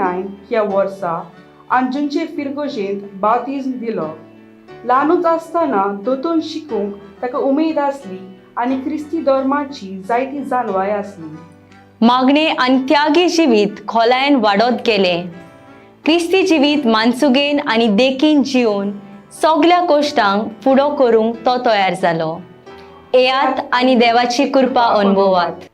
Nine ह्या वर्सा अंजुनचे फिरगोजेंत बातिज्म दिलो. ल्हानूच आसतना दोतोन शिकूंक ताका उमेद आसली आनी क्रिस्ती धर्माची जायती जाणवाय आसली. मागणे आनी त्यागी जिवीत खोलायेन वाडत गेलें. क्रिस्ती जिवीत मानसुगेन आनी देखीन जिवन सगल्या कोश्टांक फुडो करूंक तो तयार जालो. येयात आनी देवाची कृपा अनुभवात.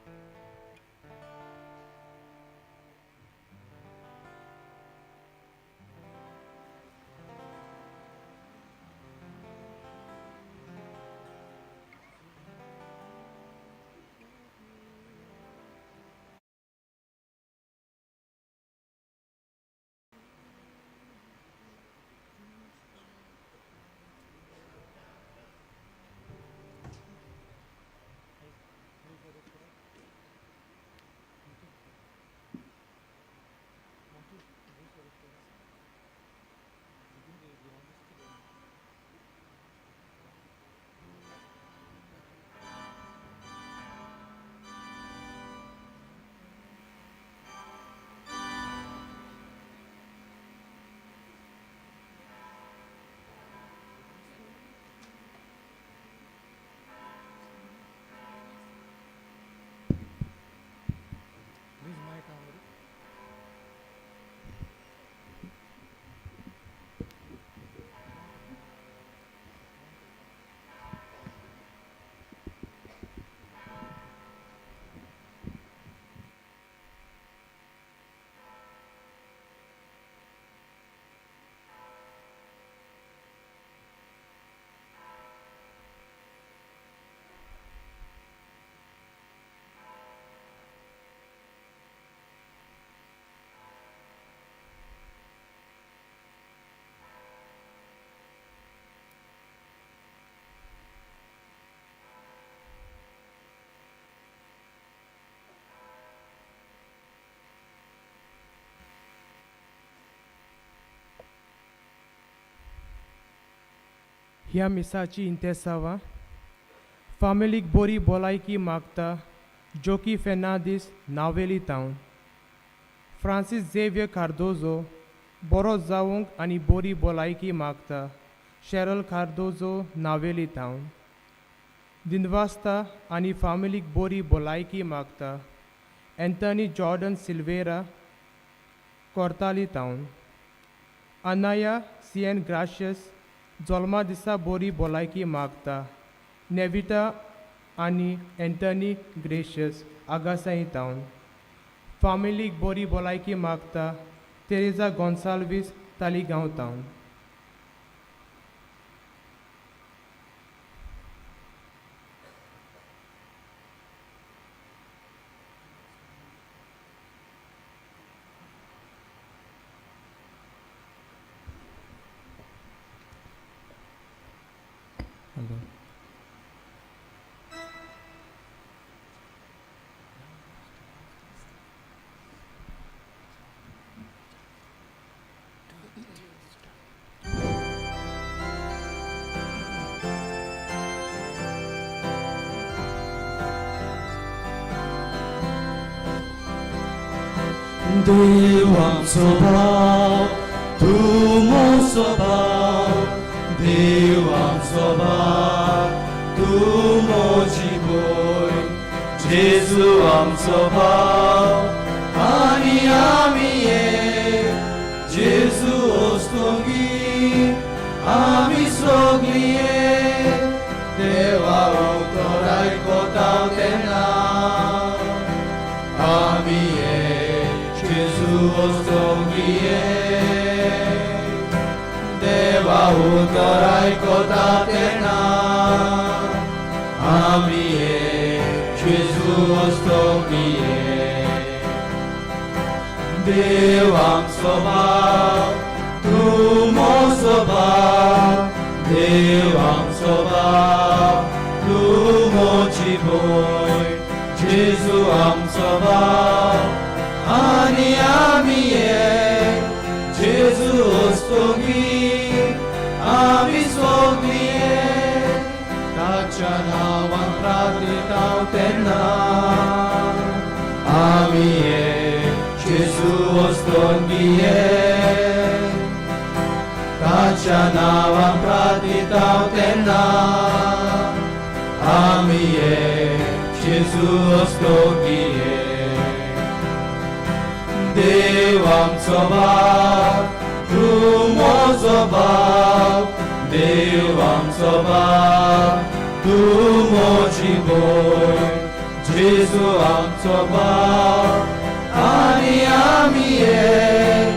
ह्या मिसाची इंतेसांवां फामिलीक बोरी भलायकी मागता Joki Fernandes, Navelim town. Francis Xavier Cardozo बरो जावंक आनी बोरी भलायकी मागता शेरल कार्दोजो, नावेली टावन. दिनवास्ता आनी फामिलीक बोरी भलायकी मागता Anthony Jordan Silveira, Cortalim town. Anaya C N Gracias जल्मा दिसा बोरी भलायकी मागता नेविता आनी एंथनी ग्रेशियस, आगासाई टावन. फामिलीक बोरी भलायकी मागता तेरेजा गोन्साल्वीस, तालिगांव टावन. हॅलो. देवाचो भाव तूं म्हजो भाव, देवाचो भाव तूं म्हजी भंय. जेजू आमचो भाव आनी आमी एक. जेजू वस्तुगी आमी सगळीं एक. देवा उतर आयकता तेन्ना आमी एक, जेजू वस्तुगी एक. देवा उतर आयकता तेन्ना आमी एक, जेजू वस्तुगी एक. देवाचो भाव तूं म्हजो भाव, देवाचो भाव तूं म्हजी भंय. जेजू आमचो भाव आनी आमी एक. जेजू वस्तुगी आमी सगळीं एक. ताच्या नांवान प्रार्थता तेन्ना आमी एक, जेजू. ओस्तोंगिये ताच्या नांवान प्रार्थितांव तेन्ना आमी एक जेजू ओस्तोंगिये देव आमचो बाप तूं म्हजो बाप देव आमचो बाप तूं म्हजी भयण जेजू आमचो बाप आनी आमी एक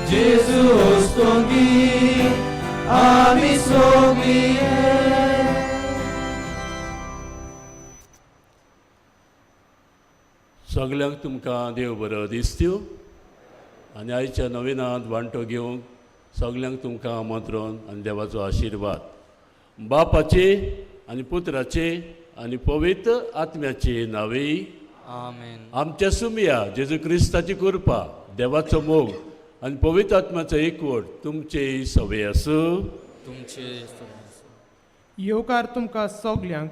जेजू ओस्तोंगी आमी सगळीं एक. सगल्यांक तुमकां देव बरो दिसत्यो आनी आयच्या नविनांत वांटो घेवंक सगल्यांक तुमकां आमंत्रण आनी देवाचो आशिर्वाद. बापाचे आनी पुत्राचे आनी पवित्र आत्म्याचे नांवे आमेन. आमच्या सुमया जेजू क्रिस्ताची कृपा, देवाचो मोग आनी पवित्र आत्म्याचो एकवट तुमचे सवे आसूं. तुमचे येवकार तुमकां सगल्यांक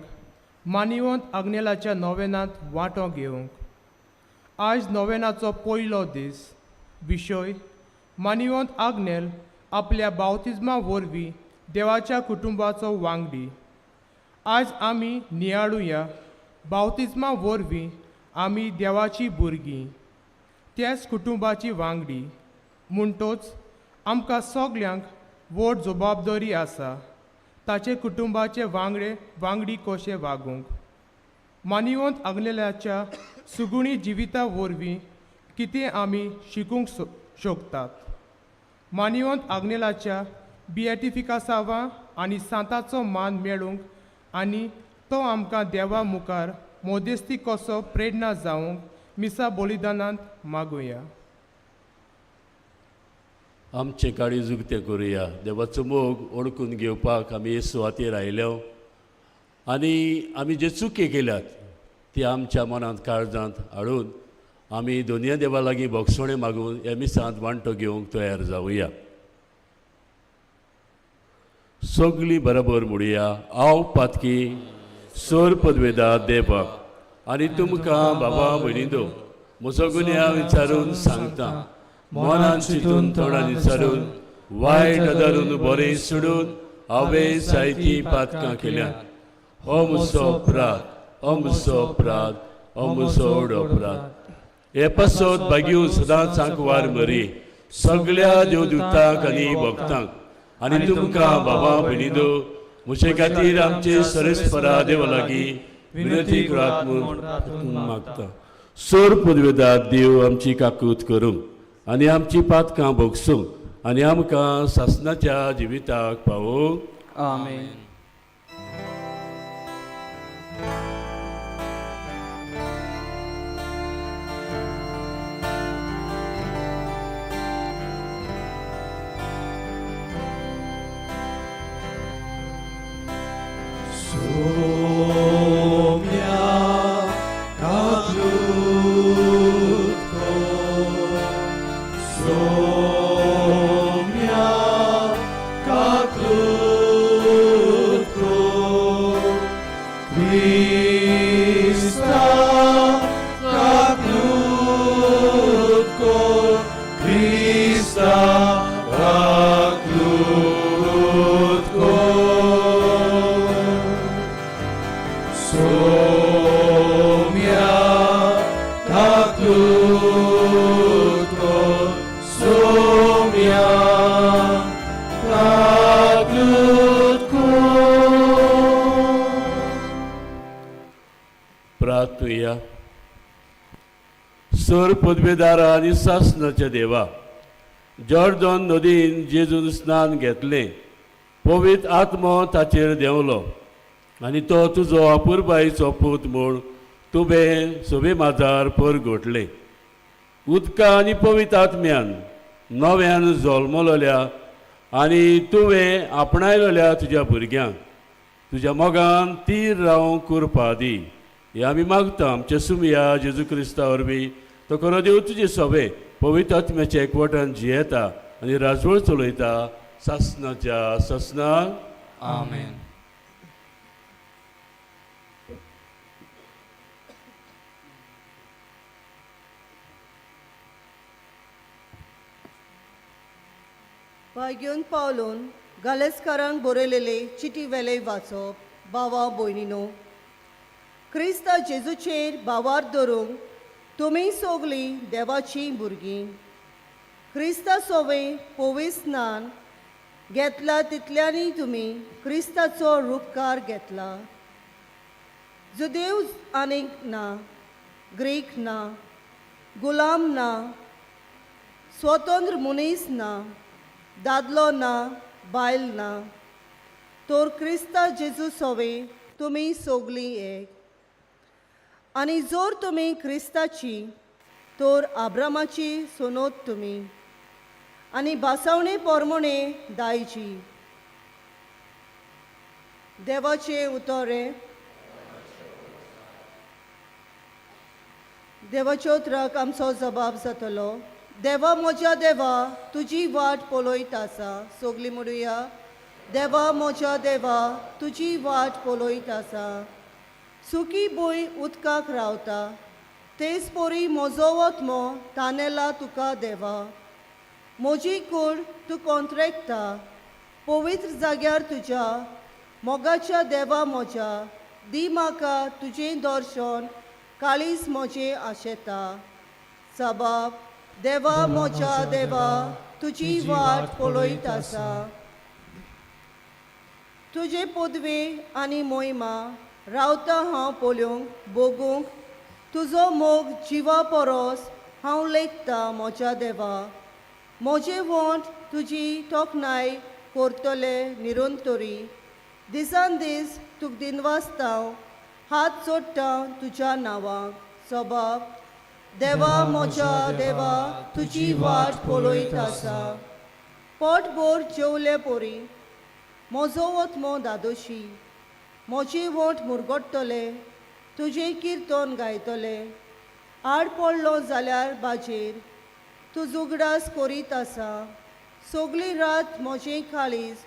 मानिवंत आग्नेलाच्या नोवेनांत वांटो घेवंक. आयज नोवेनाचो पयलो दीस. विशय मानिवंत आग्नेल आपल्या बावतिज्मा वरवीं देवाच्या कुटुंबाचो वांगडी. आयज आमी नियाळुया बावतिज्मा वरवीं आमी देवाची भुरगीं, त्याच कुटुंबाची वांगडी. म्हणटोच आमकां सगल्यांक व्हड जबाबदारी आसा ताचे कुटुंबाचे वांगडे वांगडी कशे वागूंक. मानिवंत आग्नेलाच्या सुगुणी जिविता वरवीं कितें आमी शिकूंक शकतात. मानिवंत आग्नेलाच्या बिएटिफिकासांवां आनी सांताचो मान मेळूंक आनी तो आमकां देवा मुखार मोदेस्ती कसो प्रेरणा जावंक मिसा बलिदानांत मागुया. आमचें काळीज उक्तें करुया. देवाचो मोग ओळखून घेवपाक आमी हे सुवातेर आयल्या आनी आमी जे चुकी केल्यात ती आमच्या मनांत काळजांत हाडून आमी दोनया देवा लागीं भोगसणें मागून ह्या मिसांत वांटो घेवंक तयार जावया. सगळीं बरोबर म्हणुया, हांव पातकी सोर पदवेदा देवाक आनी तुमकां बाबा भयणींनो म्हजो गुन्यांव विचारून सांगता. मनान चिंतून तोंडान विचारून वायट आदारून बरें सोडून हांवें जायतीं पातकां केल्यांत. हो म्हजो अपराध, हो म्हजो अपराध, हो म्हजो व्हड अपराध. हे पासत भाग्यू सदांच आंकवार मरी सगळ्या देवदूतांक आनी भक्तांक आनी तुमकां बाबा भयणींनो म्हजे खातीर आमचे सरेस्परा देवा लागीं विनंती करात म्हूण मागता. सोर पुर्वेदार देव आमची काकूत करूंक आनी आमची पातकां भोगसूंक आनी आमकां सासणाच्या जिविताक पावोवंक. आमेन. सोम्या काकलूत कर, सोम्या काकलूत कर, क्रिस्ता काकलूत कर, क्रिस्ता काकलूत कर. सोम्या काकलूत कर, सोम्या काकलूत कर. प्रार्थुया. सर पदवेदारा आनी सासणाच्या देवा, जॉर्दन नदीन जेजून स्नान घेतलें, पवित्र आत्मो ताचेर देंवलो आनी तो तुजो अपुरबायेचो पूत म्हूण तुवें सोबे माजार परगटलें. उदका आनी पवित्र आत्म्यान नव्यान जल्मलोल्या आनी तुवें आपणायलोल्या तुज्या भुरग्यांक तुज्या मोगान तीर रावंक कृपा दी. हे आमी मागता आमच्या सुमया जेजू क्रिस्ता वरवीं. तो खरो देव तुजे सोबे पवित्र आत्म्याच्या एकवटान जियेता आनी राजवळ चलयता सासणाच्या सासणाक. आमेन. भाग्योन पावलून गालेस्कारांक बरयलेले चिटी वेले वाचप. भावा भयणीनो, क्रिस्ता जेजूचेर भावार धरूंक तुमी सगळीं देवाचीं भुरगीं. क्रिस्ता सोवे पवित्र स्नान घेतला तितल्यांनी तुमी क्रिस्ताचो रुपकार घेतला. जुदेव आनीक ना, ग्रीक ना, गुलाम ना, स्वतंत्र मनीस ना, दादलो ना, बायल ना, तर क्रिस्ता जेजू सोवे तुमी सगळीं एक. आनी जर तुमी क्रिस्ताची तर आब्रामाची सोनोत तुमी आनी भासावणे पोरमोणे दायची. देवाचें उतर. देवाच्यो उतराक आमचो जबाब जातलो. देवा म्हज्या देवा, तुजी वाट पळयत आसा. सगळीं म्हणुया, देवा म्हज्या देवा, तुजी वाट पळयत आसा. सुकी भूंय उदकाक रावता, तेच परी म्हजो आत्मो तानेला तुका देवा. म्हजी कूड तूं कोंत्रेकता पवित्र जाग्यार तुज्या मोगाच्या देवा म्हज्या, दी म्हाका तुजें दर्शन, काळीज म्हजें आशेता. सबाब देवा म्हज्या देवा, तुजी वाट पळयत आसा. तुजे पदवे आनी मोहिमा रावता हांव पळोवंक भोगूंक, तुजो मोग जिवा परस हांव लेखता म्हज्या देवा. म्हजे वोंठ तुजी तोखणाय करतले निरंतरी, दिसान दीस तुका दिनवासता, हात जोडटा तुज्या नांवाक. सबाब देवा म्हज्या देवा, तुजी वाट पळयत आसा. पोटभर जेवले पोरी म्हजो आत्मो दादोशी, म्हजी वोंठ मुरगट्टले तुजें किर्तन गायतले. आड पडलो जाल्यार बाजेर तूं जुगडास करीत आसा. सगळी रात म्हजें काळीज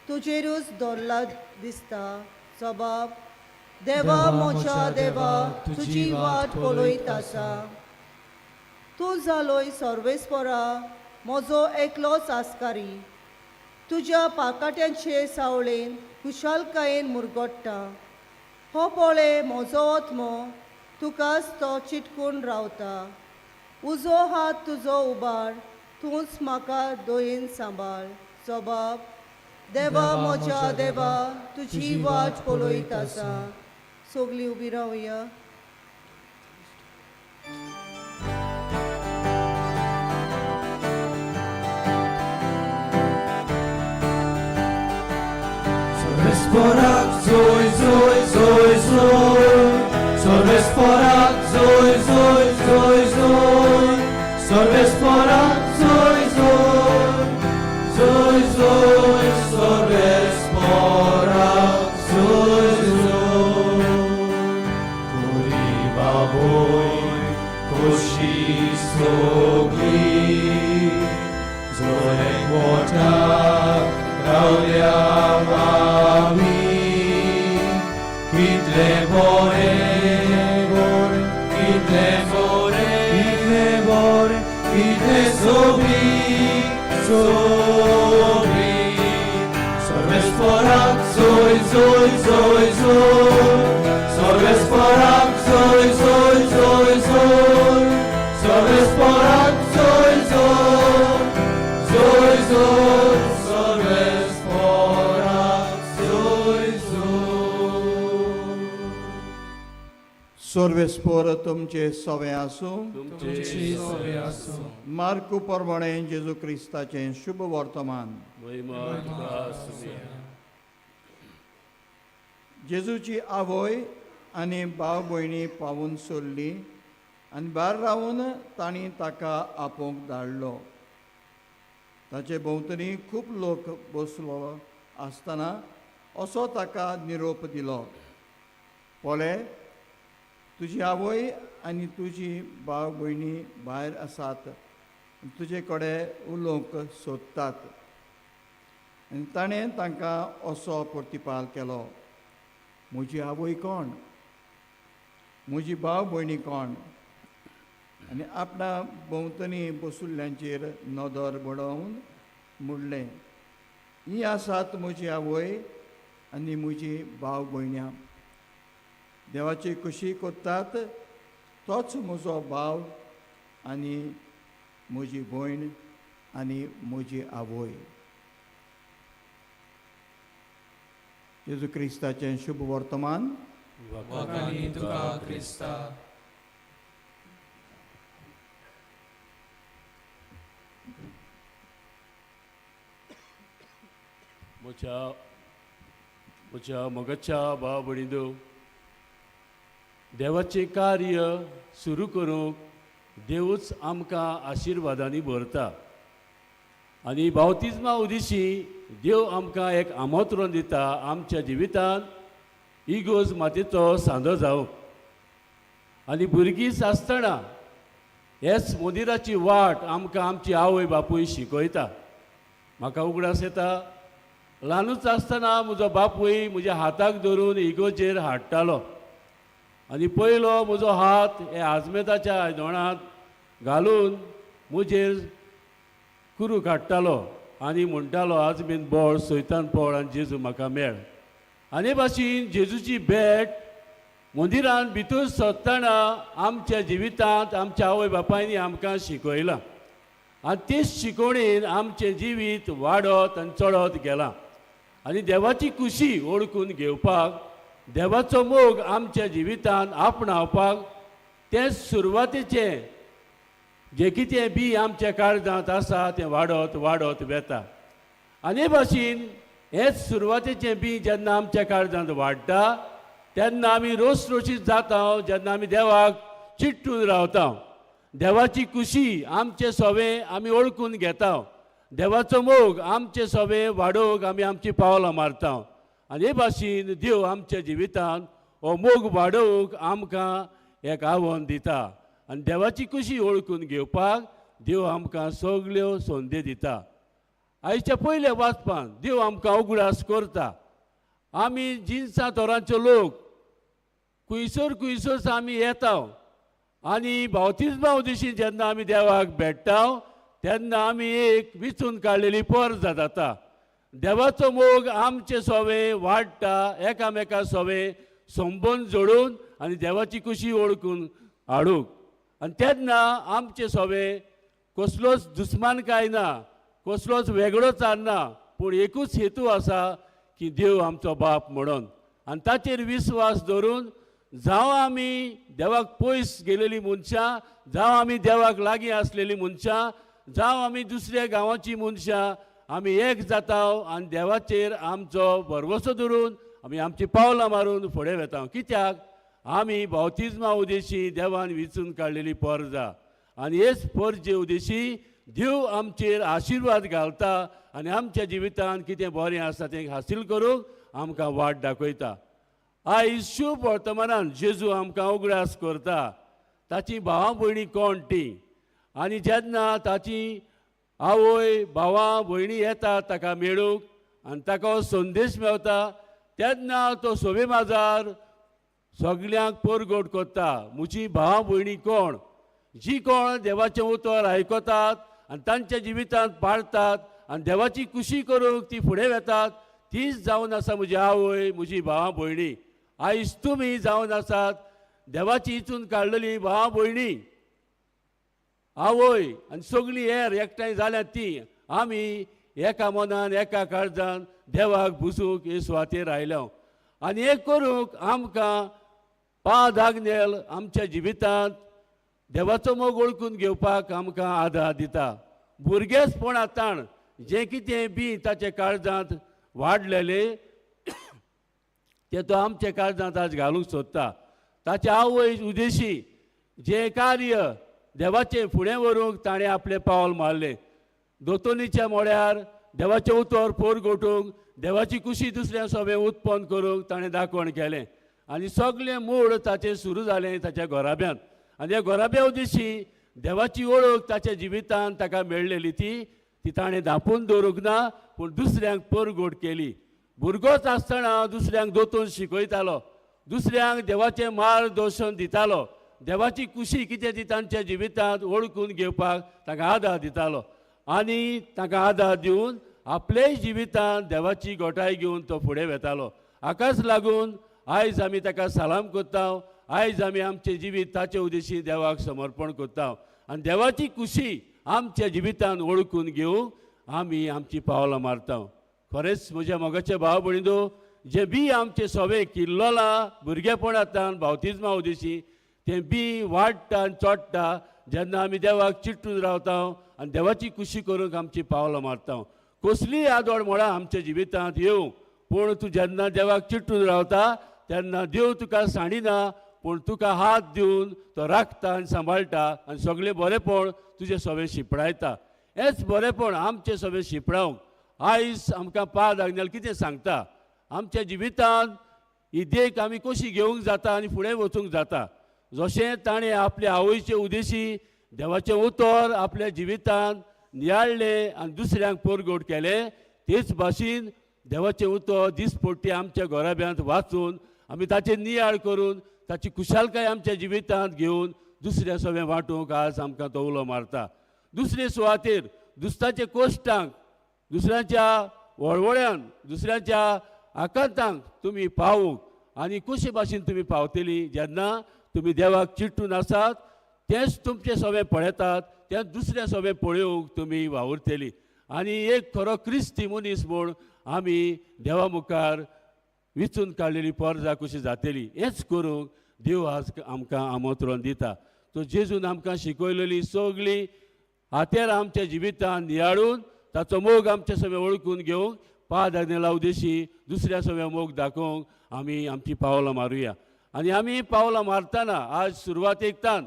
तुजेरूच धरला दिसता. सबाब देवा म्हज्या देवा, तुजी वाट पळयत आसा. तूं जालोय सर्वेस्परा म्हजो एकलोच आस्कारी, तुज्या पाकाट्यांचे सावळेन खुशालकायेन मुरगट्टा. हो पळय म्हजो आत्मो तुकाच तो चिटकून रावता. उजो हात तुजो उबार, तूंच म्हाका दयेन सांबाळ. सबाब देवा म्हज्या देवा, तुजी वाट पळयत आसा. सगळीं उबी रावया. Sorvesporak zoi zoi zoi zoi, Sorvesporak zoi zoi zoi zoi, Sorvesporak zoi zoi zoi zoi, Sorvesporak zoi zoi. Kuriba boy koshi sogli, Zoe water raulia mami, Kitle bore bore, kitle bore, kitle bore, kitle sobi sobi. Sorvesporak zoi zoi zoi zoi, Sorvesporak zoi zoi zoi zoi, Sorvesporak zoi zoi zoi zoi, Sorvesporak zoi zoi. सर्वेस्पोर तुमचे सवे आसूं. तुमचे सोवे आसूं. मार्कू प्रमाणे जेजू क्रिस्ताचें शुभ वर्तमान. महिमा तुका आसूं. जेजूची आवय आनी भाव भयणी पावून सोडली आनी भायर रावून तांणी ताका आपोवंक धाडलो. ताचे भोंवतणी खूब लोक बसलो आसतना असो ताका निरोप दिलो, पळय तुजी आवय आनी तुजी भाव भयणी भायर आसात, तुजे कडेन उलोवंक सोदतात. आनी ताणें तांकां असो प्रतिपाल केलो, म्हजी आवय कोण, म्हजी भाव भयणी कोण? आनी आपणा भोंवतणी बसुल्ल्यांचेर नदर बडोवन म्हणलें, ही आसात म्हजी आवय आनी म्हजी भाव भयण्यां. देवाची खुशी करतात तोच म्हजो भाव आनी म्हजी भयण आनी म्हजी आवय. जेजू क्रिस्ताचें शुभ वर्तमान. वाखाणी तुका क्रिस्ता. म्हज्या म्हज्या मोगाच्या भाव भयणींनो, देवाचें कार्य सुरू करूंक देवूच आमकां आशिर्वादांनी भरता आनी बावतिज्मा उदिशी देव आमकां एक आमंत्रण दिता आमच्या जिवितांत इगोज मातयेचो सांदो जावंक. आनी भुरगींच आसतना हेच मंदिराची वाट आमकां आमची आवय बापूय शिकयता. म्हाका उगडास येता, ल्हानूच आसतना म्हजो बापूय म्हज्या हाताक धरून इगोजेर हाडटालो आनी पयलो म्हजो हात हे आजमेताच्या आयदोणांत घालून म्हजेर कुरू काडटालो आनी म्हणटालो, आजमेन बोळ सैतान पळ आनी जेजू म्हाका मेळ. आनी भाशेन जेजूची भेट मंदिरान भितर सरतना आमच्या जिवितांत आमच्या आवय बापायनी आमकां शिकयलां आनी तेच शिकवणेन आमचें जिवीत वाडत आनी चडत गेलां. आनी देवाची खुशी ओळखून घेवपाक, देवाचो मोग आमच्या जिवितांत आपणावपाक तें सुरवातेचें जें कितें बी आमच्या काळजांत आसा तें वाडत वाडत वेता. आनी हे भाशेन हेंच सुरवातेचें बी जेन्ना आमच्या काळजांत वाडटा तेन्ना आमी रोस रोशीत जाता. जेन्ना आमी देवाक चिट्टून रावता, देवाची खुशी आमचे सोवे आमी ओळखून घेता, देवाचो मोग आमचे सोवे वाडोवंक आमी आमची पावलां मारता. आनी हे भाशेन देव आमच्या जिवितांत हो मोग वाडोवंक आमकां एक आव्हान दिता आनी देवाची खुशी ओळखून घेवपाक देव आमकां सगल्यो संदी दिता. आयच्या पयल्या वाचपान देव आमकां उगडास करता, आमी जिनसां तोरांचे लोक खुंयसर खुंयसर आमी येता आनी बावतिज्मा दिशी जेन्ना आमी देवाक भेट्टा तेन्ना आमी एक विचून काडलेली परजा जाता. देवाचो मोग आमचे सोवे वाडटा, एकामेका सोवे संबंद जोडून आनी देवाची खुशी ओळखून हाडूंक. आनी तेन्ना आमचे सोवे कसलोच दुस्मानकाय ना, कसलोच वेगळोच ना, पूण एकूच हेतू आसा की देव आमचो बाप म्हणून. आनी ताचेर विस्वास दवरून जावं आमी देवाक पयस गेलेलीं मनशां, जावं आमी देवाक लागीं आसलेलीं मनशां, जावं आमी दुसऱ्या गांवाचीं मनशां, आमी एक जाता आनी देवाचेर आमचो भरवसो धरून आमी आमचीं पावलां मारून फुडें वेता. कित्याक आमी बावतिज्मा उदेशी देवान विचून काडलेली परजा आनी हेच परजे उदेशी देव आमचेर आशिर्वाद घालता आनी आमच्या जिवितांत कितें बरें आसा तें हासील करूंक आमकां वाट दाखयता. आयज शुभ वर्तमानान जेजू आमकां उगडास करता ताची भावां भयणी कोण ती, आनी जेन्ना ताची आवय भावां भयणी येता ताका मेळूंक आनी ताका हो संदेश मेवता तेन्ना तो सोबे माजार सगल्यांक परगट करता, म्हजी भावां भयणी कोण, जी कोण देवाचें उतर आयकतात आनी तांच्या जिवितांत पाळतात आनी देवाची खुशी करूंक ती फुडें वेतात, तीच जावन आसा म्हजी आवय, म्हजी भावां भयणी. आयज तुमी जावन आसात देवाची इचून काडलेली भावां भयणी, आवय आनी सगळीं हेर एकठांय जाल्यात ती आमी एका मनान एका काळजान देवाक बुसूंक हे सुवातेर आयल्या. आनी हें करूंक आमकां पाद आग्नेल आमच्या जिवितांत देवाचो मोग वळखून घेवपाक आमकां आदार दिता. भुरगेंचपणा ताण जें कितें बी ताच्या काळजांत वाडलेलें तें तो आमच्या काळजांत आज घालूंक सोदता. ताचे आवय उदेशी जें कार्य देवाचें फुडें व्हरूंक ताणें आपलें पावल मारलें, दोतोनीच्या मोड्यार देवाचें उतर पोर गोठूंक, देवाची कुशी दुसऱ्या सोबें उत्पन्न करूंक ताणें दाखवण केलें आनी सगळें मूळ ताचें सुरू जालें ताच्या घराब्यांत. आनी ह्या घराब्या उदेशी देवाची वळख ताच्या जिवितांत ताका मेळ्ळेली ती ती ताणें धांपून दवरूंक ना, पूण दुसऱ्यांक परगोट केली. भुरगोच आसतना दुसऱ्यांक दोतोन शिकयतालो, दुसऱ्यांक देवाचें मार्गदर्शन दितालो, देवाची कुशी कितें ती तांच्या जिवितांत वळखून घेवपाक तांकां आदार दितालो आनी तांकां आदार दिवन आपल्याय जिवितांत देवाची गोठाय घेवन तो फुडें वेतालो. हाकाच लागून आयज आमी ताका सलाम करता. आयज आमी आमचें जिवीत ताचे उद्देशी देवाक समर्पण करता आनी देवाची खुशी आमच्या जिवितान वळखून घेवंक आमी आमची पावलां मारता. खरेंच म्हज्या मोगाचे भाव भयणींनो, जें बी आमचें सोवे किल्लोलां भुरगेपणांतल्यान बावतिज्मा उद्देशी तें बी वाडटा आनी चोडटा जेन्ना आमी देवाक चिटून रावता आनी देवाची खुशी करूंक आमची पावलां मारता. कसलीय आदोड म्हळ्यार आमच्या जिवितांत येवं, पूण तूं जेन्ना देवाक चिटून रावता तेन्ना देव तुका सांडिना, पूण तुका हात दिवन तो राखता आनी सांबाळटा आनी सगळें बरेंपण तुजें सगळें शिंपडायता. हेंच बरेंपण आमचें सगळें शिंपडावंक आयज आमकां पाद आग्नेल कितें सांगता, आमच्या जिवितांत ही देख आमी कशी घेवंक जाता आनी फुडें वचूंक जाता. जशें ताणें आपल्या आवयचे उद्देशी देवाचें उतर आपल्या जिवितांत नियाळ्ळें आनी दुसऱ्यांक परगट केलें, तेच भाशेन देवाचें उतर दिसपट्टी आमच्या घराब्यांत वाचून आमी ताचेर नियाळ करून ताची खुशालकाय आमच्या जिवितांत घेवन दुसऱ्या सगळें वांटूंक आज आमकां तो उलो मारता. दुसरे सुवातेर दुसऱ्याच्या कोश्टांक, दुसऱ्यांच्या वळवळ्यान, दुसऱ्यांच्या आकांतांक तुमी पावूंक आनी कशे भाशेन तुमी पावतली जेन्ना तुमी देवाक चिटून आसात, तेंच तुमचें सगळें पळयतात, तेंच दुसऱ्या सगळें पळोवंक तुमी वावुरतली आनी एक खरो क्रिस्ती मनीस म्हूण आमी देवा मुखार विचून काडलेली पोरजा कशी जातली. हेंच करूंक देव आज आमकां आमंत्रण दिता. तो जेजून आमकां शिकयलेली सगळी हातेर आमच्या जिवितान नियाळून ताचो मोग आमच्या सगळें वळखून घेवंक पाद आग्नेला उद्देशी दुसऱ्या सगळ्या मोग दाखोवंक आमी आमची पावलां मारुया. आनी आमी पावलां मारतना आज सुरवातेक तान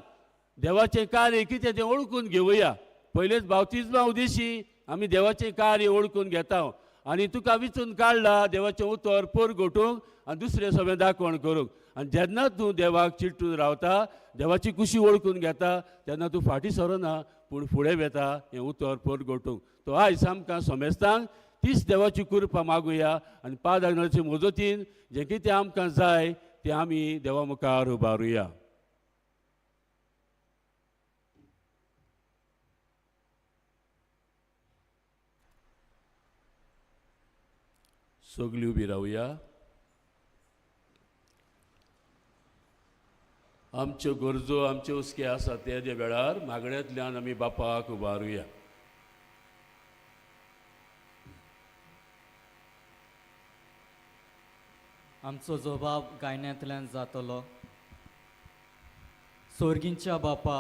देवाचें कार्य कितें तें वळखून घेवया. पयलेच बावतिज्मा उद्देशी आमी देवाचें कार्य वळखून घेता आनी तुका विचून काडला देवाचें उतर परगटूंक आनी दुसरें सगळें दाखवण करूंक. आनी जेन्ना तूं देवाक चिटून रावता, देवाची खुशी वळखून घेता, तेन्ना तूं फाटीं सरना पूण फुडें वेता हें उतर परगटूंक. तो आयज आमकां समेस्तांक तीच देवाची कृपा मागुया आनी पाद आग्नेलाचे मजतीन जें कितें आमकां जाय तें आमी देवा मुखार उबारुया. सगळीं उबी रावया. आमच्यो गरजो, आमच्यो हुस्के आसा ते वेळार मागण्यांतल्यान आमी बापाक उबारुया. आमचो जबाब गायण्यांतल्यान जातलो. सोर्गींच्या बापा,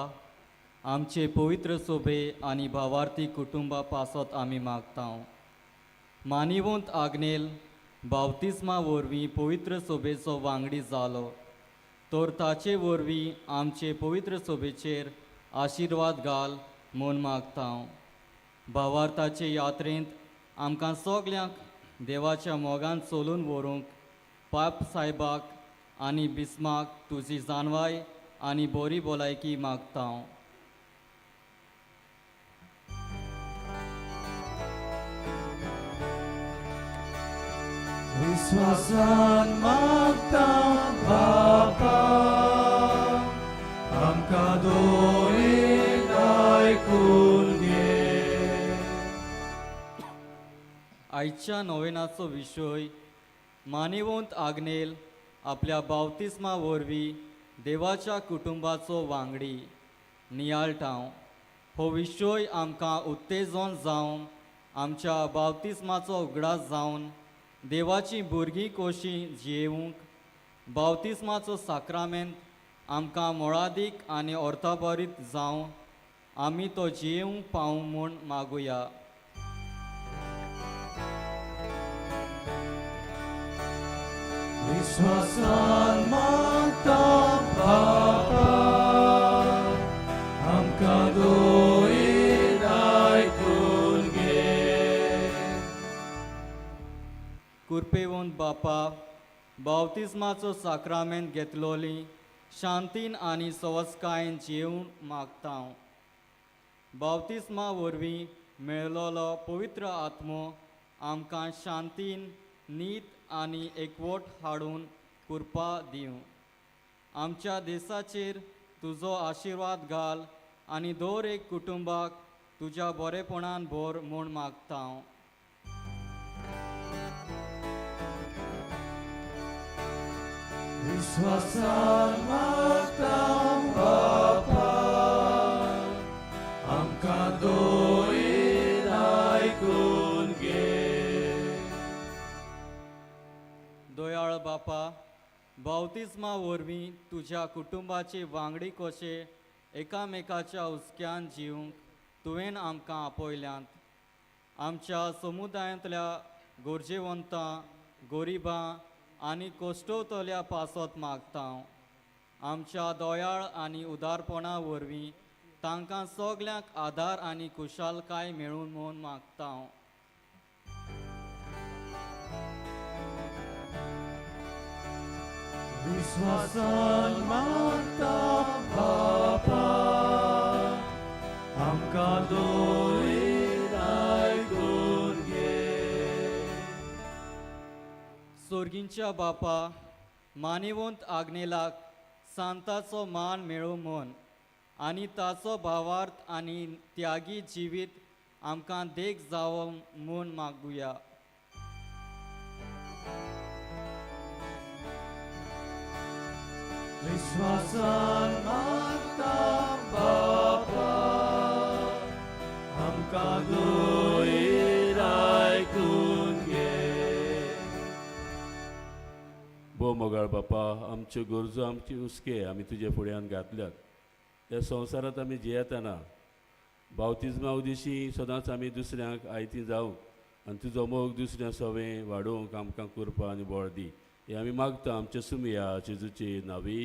आमचे पवित्र सोबे आनी भावार्थी कुटुंबा पासत आमी मागता. मानिवंत आग्नेल बावतिज्मा वरवीं पवित्र सोबेचो वांगडी जालो तर ताचे वरवीं आमचे पवित्र सोबेचेर आशिर्वाद घाल म्हूण मागता. भावार्थाचे यात्रेंत आमकां सगल्यांक देवाच्या मोगान चलून व्हरूंक पाप सायबाक आनी बिस्माक तुजी जानवाय आनी बरी भलायकी मागता. विश्वासान मागता बापा, आमकां दोळेन आयकून घे. आयच्या नोवेनाचो विशय मानिवंत आग्नेल आपल्या बावतिस्मा वरवीं देवाच्या कुटुंबाचो वांगडी नियाळटांव. हो विशय आमकां उत्तेजन जावन आमच्या बावतिस्माचो उगडास जावन देवाचीं भुरगीं कशीं जियेवंक बावतिस्माचो साक्रामेंत आमकां मोळादीक आनी अर्थाभरीत जावन आमी तो जियेवंक पावूं म्हूण मागुया. विश्वासान मागता बापा, आमकां दोळेन आयकून घे. कुरपेवंत बापा, बावतिस्माचो साक्रामेंत घेतलोली शांतीन आनी सवस्कायेन जियेवंक मागता. बावतिस्मा वरवीं मेळलोलो पवित्र आत्मो आमकां शांतीन नीत आनी एकवट हाडून कृपा दिवं. आमच्या देशाचेर तुजो आशिर्वाद घाल आनी दर एक कुटुंबाक तुज्या बरेपणान भर म्हूण मागता. विस्वासान मागता बापा, आमकां दोयेन आयकून घे. दयाळ बापा, बावतिज्मा वरवीं तुज्या कुटुंबाचे वांगडी कशे एकामेकाच्या हुस्क्यान जिवंक तुवें आमकां आपयल्यांत. आमच्या समुदायांतल्या गरजेवंतां, गरिबां आनी कश्टवतल्या पासत मागता. आमच्या दयाळ आनी उदारपणा वरवीं तांकां सगल्यांक आदार आनी खुशालकाय मेळून म्हूण मागता. विस्वासान मागता बापा, आमकां दोयेन आयकून घे. सोर्गींच्या बापा, मानिवंत आग्नेलाक सांताचो मान मेळूं म्हूण आनी ताचो भावार्थ आनी त्यागी जिवीत आमकां देख जावं म्हूण मागुया. विस्वासान मागता बापा, आमकां दोयेन आयकून घे. भोव मोगाळ बापा, आमच्यो गरजो, आमची हुस्के आमी तुजे फुड्यान घातल्यात. ह्या संवसारांत आमी जियेतना बावतिज्मा उदेशी सदांच आमी दुसऱ्यांक आयती जावंक आनी तुजो मोग दुसऱ्या सवें वाडोवंक आमकां कृपा आनी बळ दी, हें आमी मागता आमच्या सुमया जेजूचे नांवी.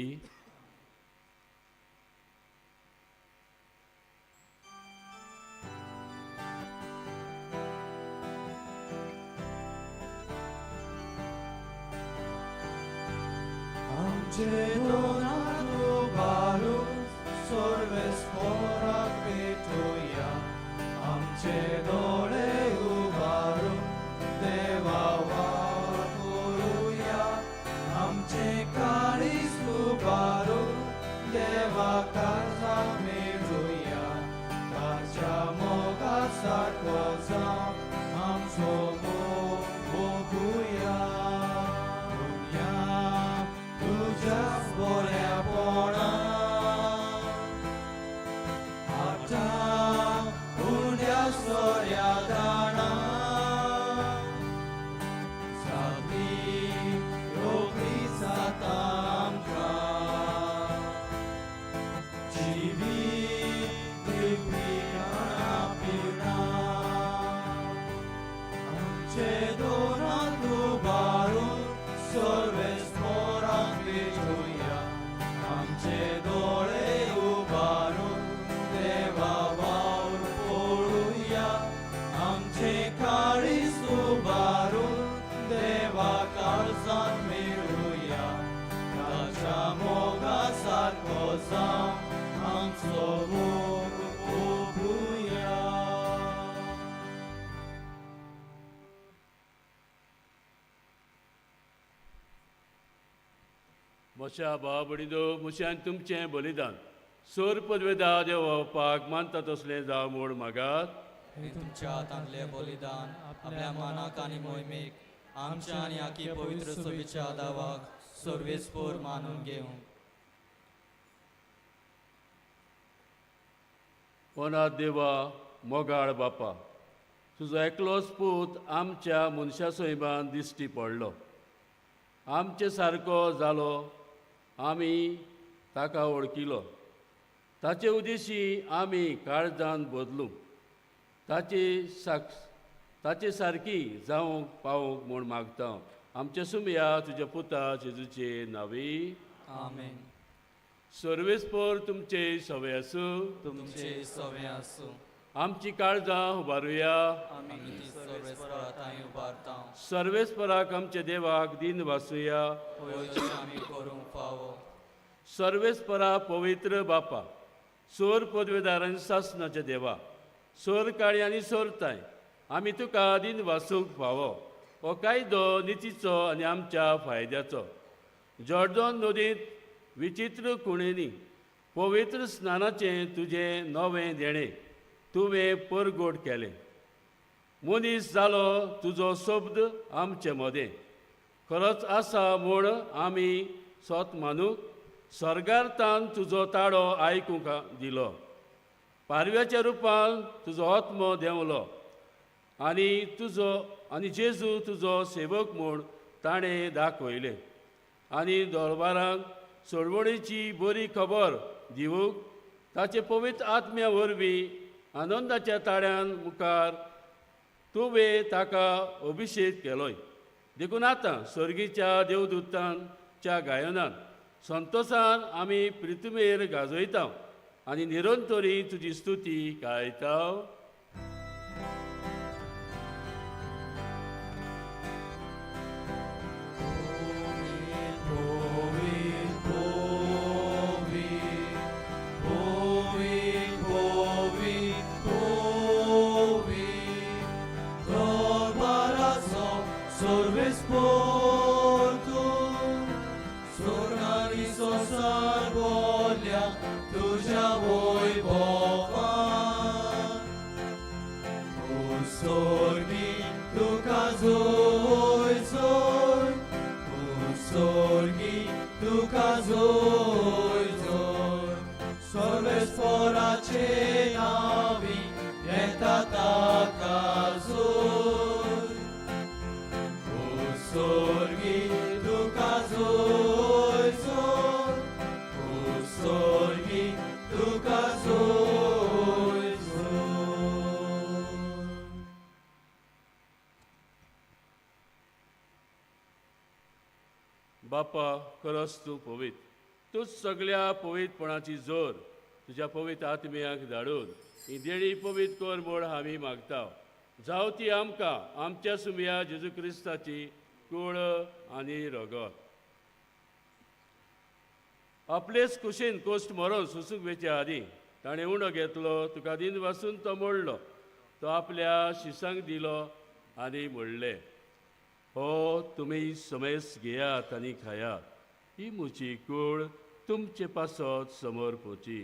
आमचे दोनांतु बारू सर्वेस्पोराक पेटोया, आमचे दोळे उबारून देवा वावर करुया, आमचे काळीज उबारून देवा काळजाक मेळुया, ताच्या मोगा सारको जावन आमचो मोग भोगुया. दुनिया तुज्याच बऱ्यापणा आतां उण्या सोऱ्या दाणा जाती रोखडी जाता आमकां जिवीत दिवपी खाणां पिणां. आमचे दोनांत उबारून सर्वेस्पोराक पेटोवया, आमचे दोळे उबारून देवा वावर पळोवया, आमचे काळीज उबारून देवा काळजांत मेळुया, ताच्या मोगा सारको जावन आमचो मोग भोगुया. म्हज्या भाव भयणींनो, म्हजें आनी तुमचें बलिदान सोर पदवेदा देवपाक मानता तसलें जावं म्हूण मागात. हे तुमच्या हातांतलें बलिदान आपल्या मानाक आनी मोहिमेक आमच्या आनी आखी पवित्र सभेच्या दावाक सर्वेस्पोर मानून घेवंक. ओनाथ देवा, मोगाळ बापा, तुजो एकलोच पूत आमच्या मनशा सैमान दिश्टी पडलो, आमचे सारको जालो, आमी ताका वळखिलो. ताचे उदेशी आमी काळजान बदलूंक, ताचे सारकी जावंक पावोवंक म्हूण मागता. आमचे सुमया तुज्या पुता जेजूचे नांवी. आमेन. सर्वेस्पोर तुमचे सवे आसूं. तुमचे सवे आसूं. आमची काळजां उबारुया. आमी ती सर्वेस्पोरा थंय उबारता. सर्वेस्पराक आमच्या देवाक दीन वासुया. पयशे आमी करूंक फावो. सर्वेस्परा पवित्र बापा, सोर पदवेदार आनी सासनाच्या देवा, सोर काळी आनी सोरताय, आमी तुका दीन वासूंक फावो. हो कायदो नितीचो आनी आमच्या फायद्याचो. जॉर्डन नदींत विचित्र कुणेंनी पवित्र स्नानाचें तुजें नवें देणें तुवें परगोट केलें. मनीस जालो तुजो शब्द आमचे मदें खरोच आसा म्हूण आमी सोत मानूंक स्वर्गार तान तुजो ताळो आयकूंक दिलो. पारव्याच्या रुपान तुजो आत्मो देंवलो आनी तुजो आनी जेजू तुजो सेवक म्हूण ताणें दाखयलें आनी दरबारांत सोडवणीची बरी खबर दिवंक ताचे पवित्र आत्म्या वरवीं आनंदाच्या ताळ्यान मुखार तुवें ताका अभिशेक केलोय. देखून आतां सर्गीच्या देवदूतांच्या गायनान संतोसान आमी प्रितुमेर गाजयता आनी निरंतरी तुजी स्तुती गायता. बापा, खरोच तूं पवित्र, तूंच सगळ्या पवित्रपणाची जोर तुज्या पवित्र आत्म्याक धाडून ही देणी पवित्र कर म्हूण आमी मागता. जावं ती आमकां आमच्या सुमया जेजू क्रिस्ताची कूळ आनी रगत. आपलेच कुशीन कोश्ट मरोन सुसूंक वेचे आदीं ताणें उणो घेतलो, तुका दिन वासून तो मोडलो, तो आपल्या शिसांक दिलो आनी म्हणलें, हो तुमी समेस घेयात आनी खायात, ही म्हजी कूळ तुमचे पासत समोर पोची.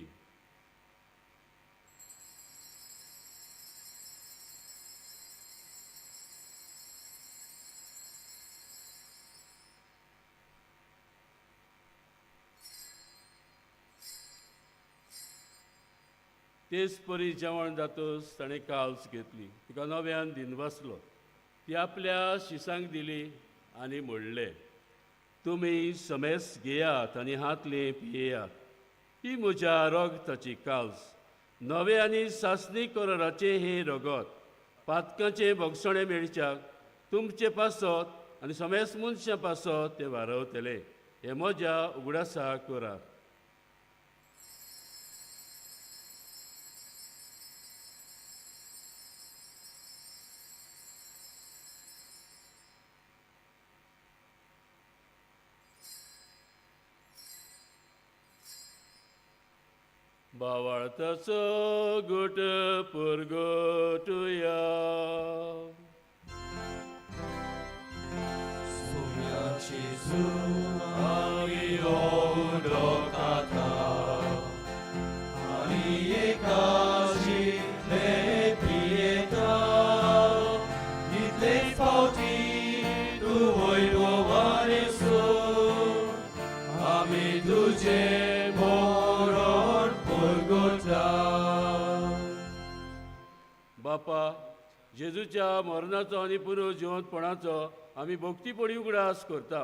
तेच परी जेवण जातच ताणें काल्स घेतली, तिका नव्यान दिनवासलो, ती आपल्या शिसांक दिली आनी म्हणलें, तुमी समेस घेयात आनी हातले पियेयात, ही म्हज्या रगताची काल्स, नवे आनी सासणी कराराचें हें रगत पातकांचें भोगसणें मेळच्याक तुमचे पासत आनी समेस मनशां पासत तें वारवतलें. हें म्हज्या उगडासा करात. बावाळताचो गोट परगटुया. बापा, जेजूच्या मरणाचो आनी पुनर्जिवंतपणाचो आमी भक्तीपणी उगडास करता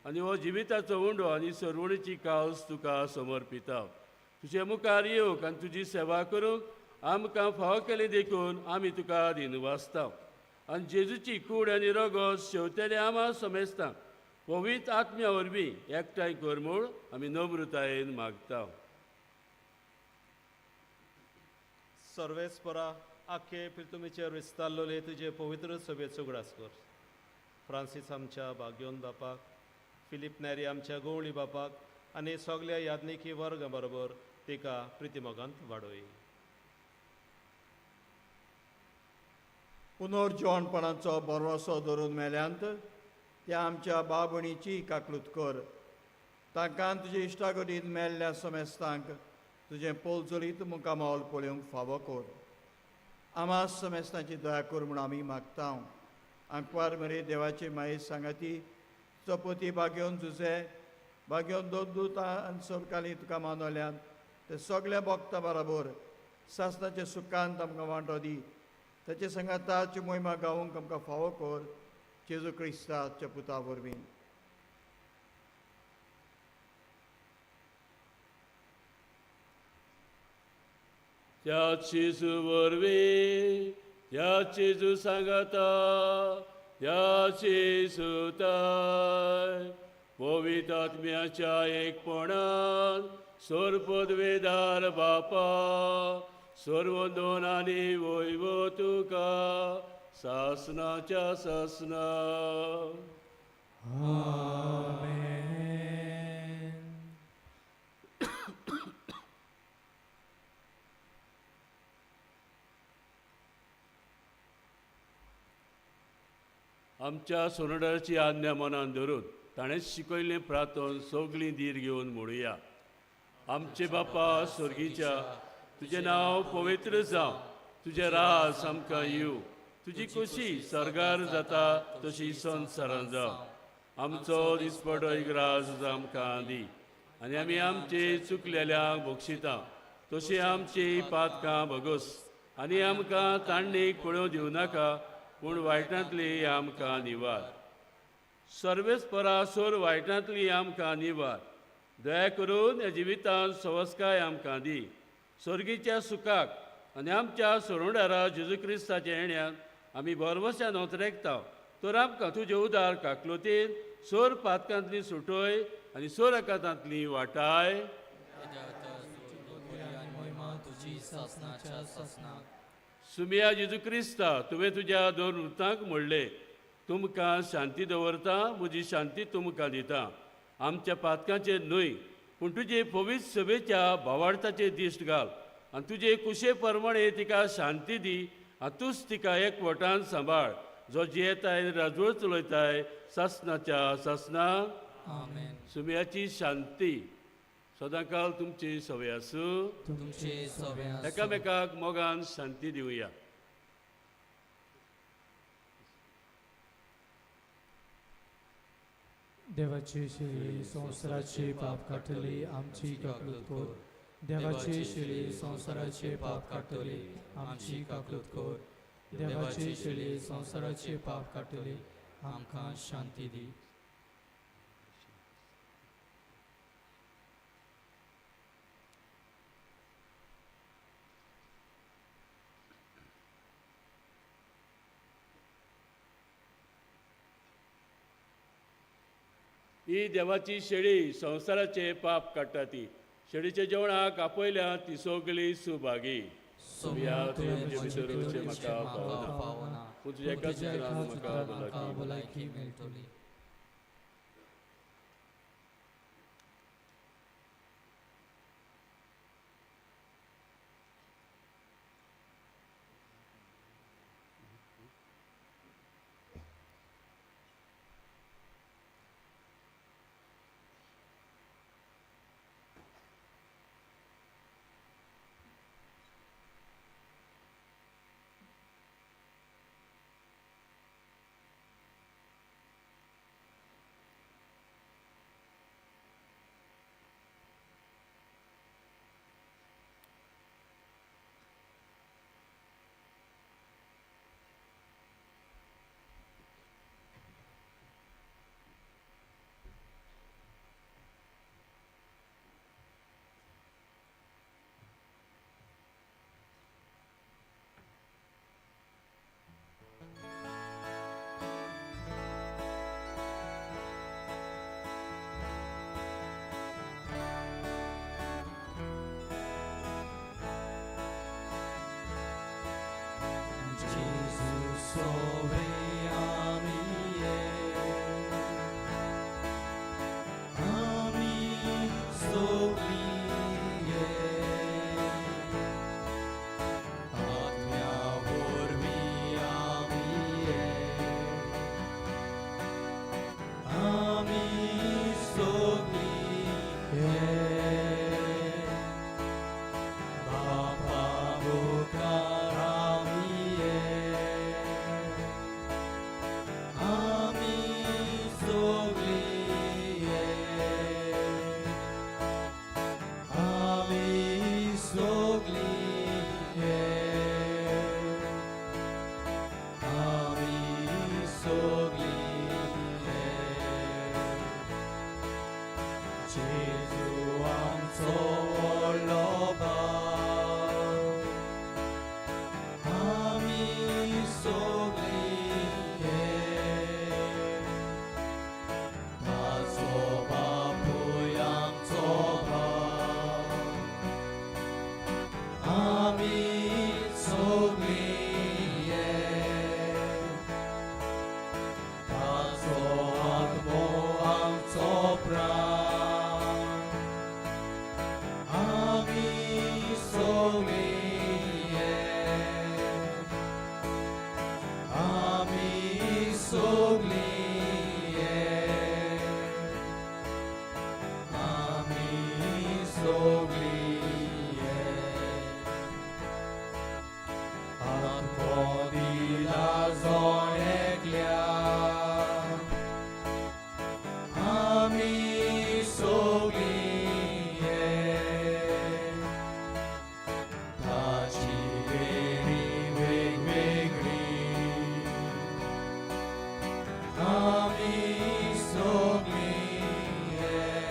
आनी हो जिविताचो उंडो आनी सरवणीची कावस तुका समर्पिता. तुजे मुखार येवंक आनी तुजी सेवा करूंक आमकां फावो केली देखून आमी तुका दिनवासता आनी जेजूची कूड आनी रगत शेवतेले आमा समेस्ता पवित्र आत्म्या वरवीं एकठांय कर म्हूण आमी नम्रतायेन मागता. सर्वेस्परा, आखे पिर्तुमीचेर विस्तारलेले तुजे पवित्र सभेचो उगडास कर. फ्रांसीस आमच्या भाग्योन बापाक, फिलीप नेरी आमच्या गवळी बापाक आनी सगल्या याज्ञिकी वर्गा बरोबर तिका प्रितिमोगांत वाडोय. पुनर्जिवणपणाचो भरवसो धरून मेल्यांत त्या आमच्या बाबणीची काकलूत कर. तांकां तुजे इश्टागतीन मेल्ल्या समेस्तांक तुजें पोलचलीत मुखामोल पळोवंक फावो कर. आमा समेस्तांची दया कर म्हूण आमी मागता. आंकवार मरे देवाची माये सांगाती चपती बागेवन जुजे भाग्योन दोन दुतां आनी सरकाली तुका मानवल्यान ते सगल्या भक्ता बराबर सासनाचे सुखांत आमकां वांटो दी. ताचे सांगाताची मोहिमा गावूंक आमकां फावो कर जेजू क्रिस्ताच्या पुता वरवीं. त्या जेजू वरवीं, त्या जेजू सांगाता, त्या जेजूताय पवित्र आत्म्याच्या एकपणान सोरपदवेदार बापा सर्व दोन आनी वैव तुका सासनाच्या सासना. आमेन. आमच्या सोनडाची आज्ञा मनान धरून ताणें शिकयल्लें प्रार्थन सगळीं धीर घेवन म्हणुया. आमचे बापा स्वर्गीच्या, तुजें नांव पवित्र जावं, तुजें राज आमकां येवं, तुजी खुशी सर्गार जाता तशी संवसारान जावं. आमचो दिसपटो एक राज आमकां दी आनी आमी आमचे चुकलेल्यांक बक्षिता तशी आमची पातकां भोगोस आनी आमकां तांडणीक पळोवं दिवं नाका पूण वायटांतली आमकां निवार. सर्वेस परासोर वायटांतली आमकां निवार. दया करून ह्या जिवितांत सवस्काय आमकां दी. स्वर्गीच्या सुखाक आनी आमच्या सोरोंडारा जेजू क्रिस्ताच्या येण्यान आमी भरवश्यान ओतरेकता. तर आमकां तुजे उदार काकलोतीन सोर पातकांतली सुटोय आनी सोर आकांतांतली वाटाय. सुमिया जेजू क्रिस्ता, तुवें तुज्या दोन वृत्तांक म्हणलें, तुमकां शांती दवरता, म्हजी शांती तुमकां दिता. आमच्या पातकांचेर न्हय पूण तुजे पवित्र सभेच्या भावार्थाचेर दिश्ट घाल आनी तुजे कुशे प्रमाणे तिका शांती दी आनी तूंच तिका एकवटान सांबाळ, जो जियेताय राजवट चलयताय सासनाच्या सासना. आमेन. सुम्याची शांती सदांकाल तुमची सवय आसूं. तुमचे सवे आसूं. एकामेकाक मोगान शांती दिवया. देवाची शिळी संवसाराचे पाप काडटली आमची काकलूत कर. देवाची शिळी संवसाराचे पाप काडटली आमची काकलूत कर. देवाची शिळी संवसाराचे पाप काडटली आमकां शांती दी. ही देवाची शेळी संवसाराचे पाप काडटा ती शेळीच्या जेवणाक आपयल्या ती सगळी सुभागी. सोम्या तुवें म्हजे भितर म्हाका पावना, पूण तुज्या एका तुज्या एका सुत्रान सुत्रान म्हाका म्हाका भलायकी मेळटली. जोण एकल्या आमी सगळीं एक ताची वेणी वेगवेगळी आमी सगळीं एक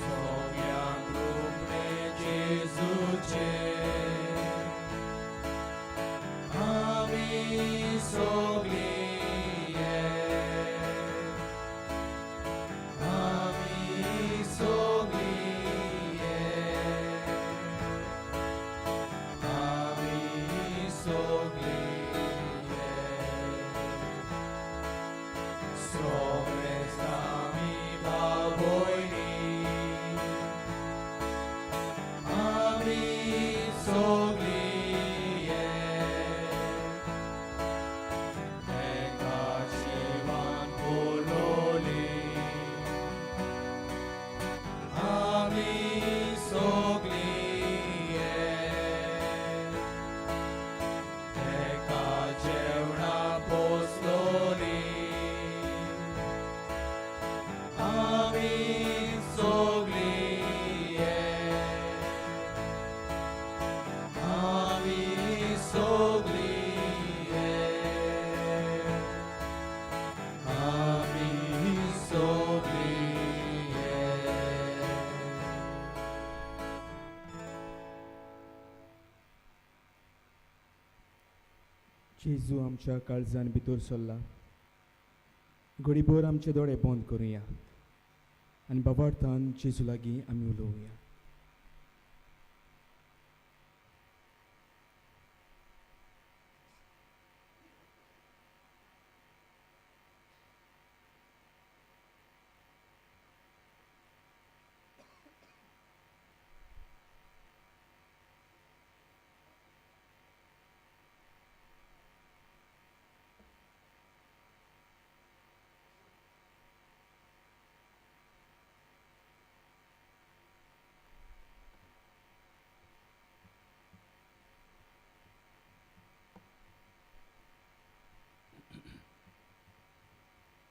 सगळ्यांक रुपणें जेजूचें आमी सगळीं एक आमी सगळीं एक आमी सगळीं एक सोमेस्त आमी भाव भयणी आमी सगळीं एक एका शिवान बोलोली आमी सगळीं एक एका जेवणा पोसलोली आमी सगळीं एक आमी सगळीं एक आमी सगळीं एक. जेजू आमच्या काळजान भितर सरला. घडीभर आमचे दोळे बंद करुया आनी बाबार्थान जेजू लागीं आमी उलोवया.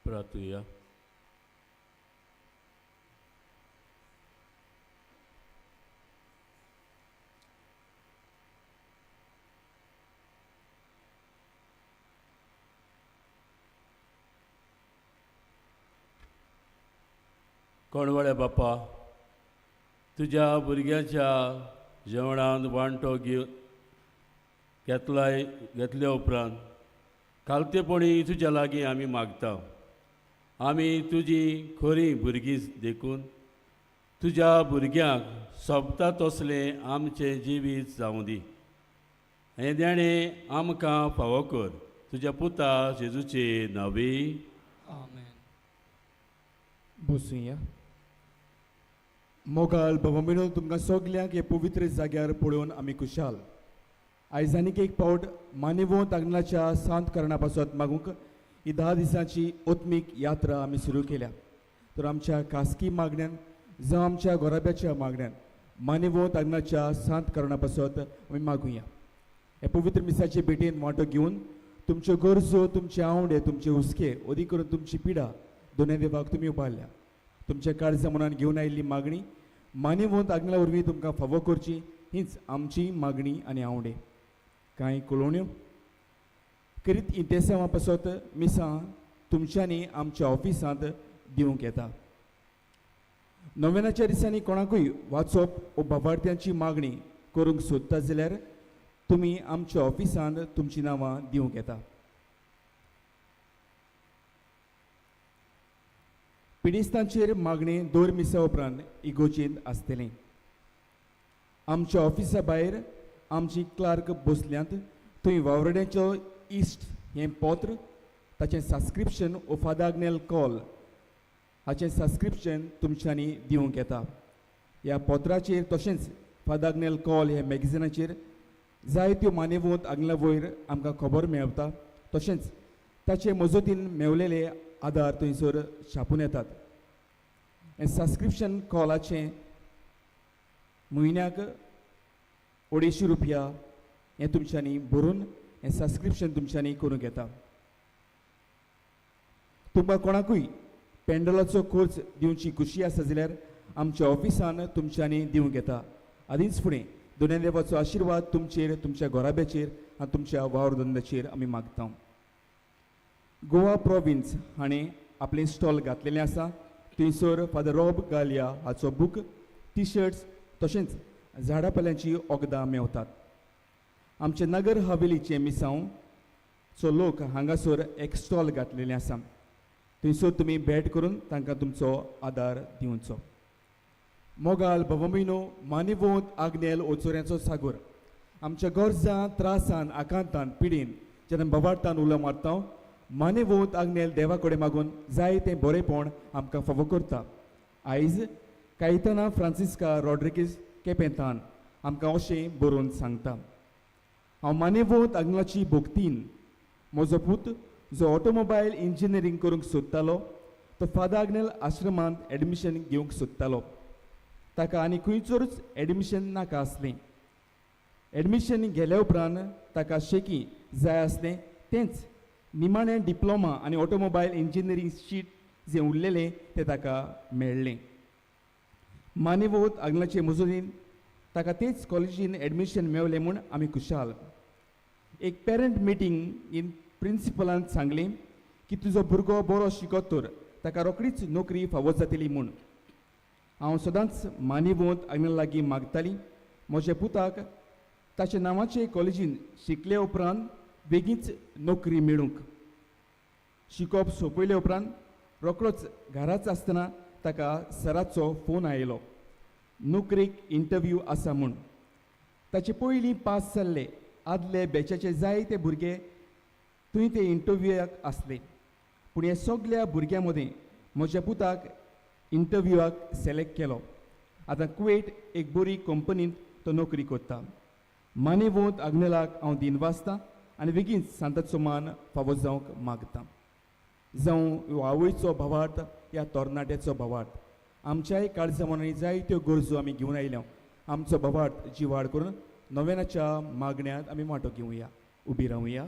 प्रार्थुया. कोणवाड्या बापा, तुज्या भुरग्याच्या जेवणांत वांटो घेतलाय घेतल्या उपरांत खालतेपणी तुज्या लागीं आमी मागता. आमी तुजी खरी भुरगीं देखून तुज्या भुरग्यांक सोबता तसलें आमचें जिवीत जावं दी. हें देणें आमकां फावो कर तुज्या पुता जेजूचे नांवी. आमेन. बसुया. मोगाल बाबा, तुमकां सगल्यांक हे पवित्र जाग्यार पळोवन आमी खुशाल. आयज आनीक एक पावट मानेवंत आग्नेलाच्या सांत करणा पासत मागूंक ही 10 दिसांची आत्मीक यात्रा आमी सुरू केल्या. तर आमच्या खासगी मागण्यान जावं आमच्या घराब्याच्या मागण्यान मानेवंत आग्नेलाच्या सांत करणा पासत आमी मागुया. हे पवित्र मिसाचे भेटेन वांटो घेवन तुमच्यो गरजो, तुमचे आवडे, तुमचे हुस्के, अदीक करून तुमची पिडा दोनूय देवाक तुमी उबारल्या. तुमच्या काळजा मनान घेवन आयिल्ली मागणी मानेवंत आग्नेला वरवीं तुमकां फावो करची हीच आमची मागणी आनी आवडे. कांय कळोवण्यो करीत इंतेसांवा पासत मिसां तुमच्यांनी आमच्या ऑफिसांत दिवंक येता. नोवेनाच्या दिसांनी कोणाकूय वाचप वो बाबार्थ्यांची मागणी करूंक सोदता जाल्यार तुमी आमच्या ऑफिसांत तुमचीं नांवां दिवंक येता. पिडेस्तांचेर मागणी दर मिसा उपरांत इगोजेंत आसतलें. आमच्या ऑफिसा भायर आमची क्लार्क बसल्यांत थंय वावराड्यांचो इश्ट हें पत्र, ताचें सबस्क्रिप्शन ओ फादर आग्नेल कॉल हाचें सबस्क्रिप्शन तुमच्यांनी दिवंक येता. ह्या पत्राचेर तशेंच फादर आग्नेल कॉल ह्या मॅगझिनाचेर जायत्यो मानेवंत आग्नेला वयर आमकां खबर मेळटा. तशेंच ताचे मजतीन मेवलेले आदार थंयसर छापून येतात. हें सबस्क्रिप्शन कॉलाचें म्हयन्याक 250 रुपया हें तुमच्यांनी भरून हें सबस्क्रिप्शन तुमच्यांनी करूंक येता. तुमकां कोणाकूय पेंडलाचो खर्च दिवची खुशी आसा जाल्यार आमच्या ऑफिसान तुमच्यांनी दिवंक येता. आदींच फुडें दोनूय देवाचो आशिर्वाद तुमचेर, तुमच्या घराब्याचेर आनी तुमच्या वावर धंद्याचेर आमी मागता. गोवा प्रोविन्स हाणें आपलें स्टॉल घातलेलें आसा. थंयसर फादर रॉब गालिया हाचो बूक, टी शर्ट्स तशेंच झाडां पाल्यांची वखदां मेवतात. आमचे नगर हवेलीचें मिसांव चो लोक हांगासर एक स्टॉल घातलेलें आसा. थंयसर तुमी भेट करून तांकां तुमचो आदार दिवचो. मोगाल भवमिनो मानिवोंत आग्नेल ओचोऱ्यांचो सागोर आमच्या गरजां त्रासान आकांतान पिडीन जेन्ना बवार्तान उलो मारता मानिवोंत आग्नेल देवा कडेन मागून जाय तें बरेंपण आमकां फावो करता. आयज कायताना फ्रांसिस्का रॉड्रिगीस केपेंतान आमकां अशें बरोवन सांगता, हांव मानेवोंत आग्नेलाची भोक्तीन म्हजो पूत जो ऑटोमोबायल इंजिनियरींग करूंक सोदतालो तो फादर आग्नेल आश्रमांत एडमिशन घेवंक सोदतालो. ताका आनी खंयसरूच एडमिशन नाका आसलें. एडमिशन गेल्या उपरांत ताका शेकी जाय आसलें तेंच निमाणें डिप्लोमा आनी ऑटोमोबायल इंजिनियरींग शीट जें उरलेलें तें ताका मेळ्ळें. मानेवोत आग्नेलाचे मजुरीन ताका तेच कॉलेजीन एडमिशन मेवलें म्हूण आमी खुशाल. एक पेरंट मिटींग इन प्रिंसिपलान सांगलें की तुजो भुरगो बरो शिकत तर ताका रोखडीच नोकरी फावो जातली म्हूण. हांव सदांच मानिवोंत आग्नेला लागीं मागताली म्हज्या पुताक ताच्या नांवाचे कॉलेजीन शिकले उपरांत बेगीच नोकरी मेळूंक. शिकोवप सोंपयले उपरांत रोखडोच घराच आसतना ताका सराचो फोन आयलो, नोकरेक इंटरव्यू आसा म्हूण. ताचे पयलीं पास जाल्ले आदले बॅचाचे जायते भुरगे थंय ते इंटरव्यूआक आसले, पूण ह्या सगल्या भुरग्यां मदीं म्हज्या पुताक इंटरव्यूआक सिलेक्ट केलो. आतां कुवेट एक बरी कंपनींत तो नोकरी करता. मानेवोंत आग्नेलाक हांव दिनवासतां आनी बेगीन सांताचो मान फावो जावंक मागता. जावं ह्यो आवयचो भावार्थ ह्या तरणाट्याचो भावार्थ आमच्याय काळजा मनांनी जायत्यो गरजो आमी घेवन आयल्या. आमचो भावार्थ जिवाड करून नव्यानाच्या मागण्यांत आमी वांटो घेवया. उबी रावया.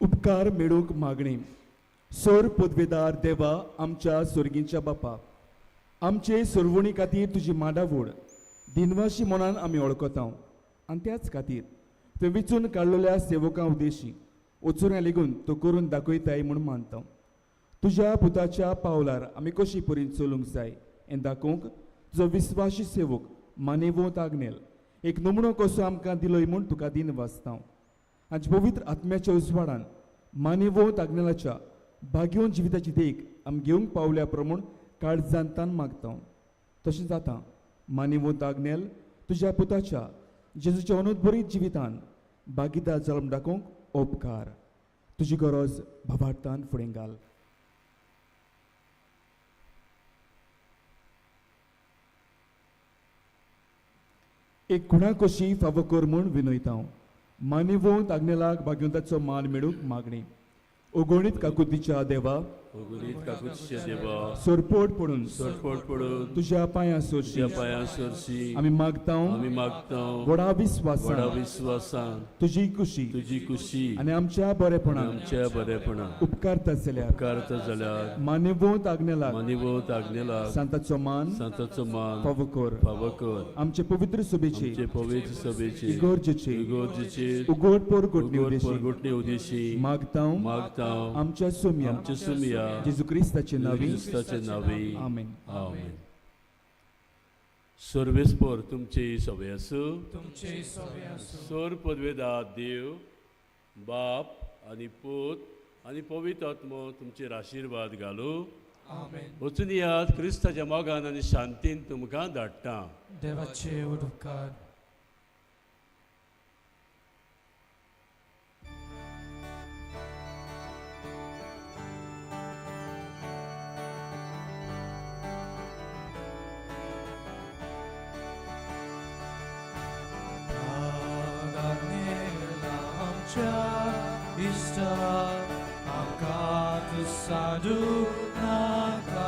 उपकार मेळूंक मागणी. सोर पदवेदार देवा आमच्या सोर्गींच्या बापा, आमचे सोरवणी खातीर तुजी मांडावड दिनवाशी मनान आमी वळखता आनी त्याच खातीर तुवें विचून काडलेल्या सेवकां उद्देशी वचुऱ्यां लेगून तूं करून दाखयताय म्हूण मानता. तुज्या पुताच्या पावलार आमी कशी परीन चलूंक जाय हें दाखोवंक तुजो विस्वाशी सेवक मानेवोंत आग्नेल एक नमुनो कसो आमकां दिलोय म्हूण तुका दिनवासता. आनी पवित्र आत्म्याच्या उजवाडान मानेवोंत आग्नेलाच्या भाग्योन जिविताची देख आमी घेवंक पावल्या प्रमाण काळजांतान मागता. तशें जाता मानेवोंत आग्नेल तुज्या पुताच्या जेजूच्या अनुद्भरीत जिवितान भागीदार जल्म दाखोवंक उपकार. तुजी गरज भावार्थान फुडें घाल. एक खुणा कशी फावो कर म्हूण विनयता. मानेवोंत आग्नेलाक भाग्यवंताचो मान मेळूंक मागणी. ओगणीत काकुतीच्या देवा, ओगणीत काकुतीच्या देवा, सरपोट पडून, सरपोट पडून तुज्या पांयां सोरशी, तुज्या पांयां सोरशी आमी मागता, आमी मागता व्हडा विस्वासान, व्हडा विस्वासान तुजी खुशी, तुजी खुशी आनी आमच्या बरेपणान, आमच्या बरेपणान उपकारता जाल्यार, उपकारता जाल्यार मानेवोंत आग्नेलाक, मानेवोंत आग्नेलाक सांताचो मान, सांताचो मान फावो कर, फावो कर. आमचे पवित्र सभेचे, आमचे पवित्र सभेचे इगोर्जेचे, इगोर्जेचे उगड परगोटणी उगड उद्देशी परगोटणी उद्देशी मागता, मागता आमच्या सुम्या, आमच्या सुम्या जेजू क्रिस्ताचे नांवी, क्रिस्ताचे नांवी. आमेन. आमेन. सर्वेस्पर तुमचे सवे आसूं, तुमचे सवे आसूं. सोर पदवेदा देव बाप आनी पूत आनी पवित्र आत्मो तुमचेर आशिर्वाद घालूं. आमेन. वचून यात क्रिस्ताच्या मोगान आनी शांतीन तुमकां धाडटा. देवाचे उपकार. इश्टा आमकां तूं साडू नाका,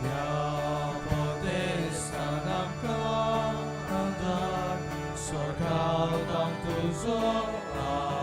ह्या परदेसान आमकां आदार. आमचो.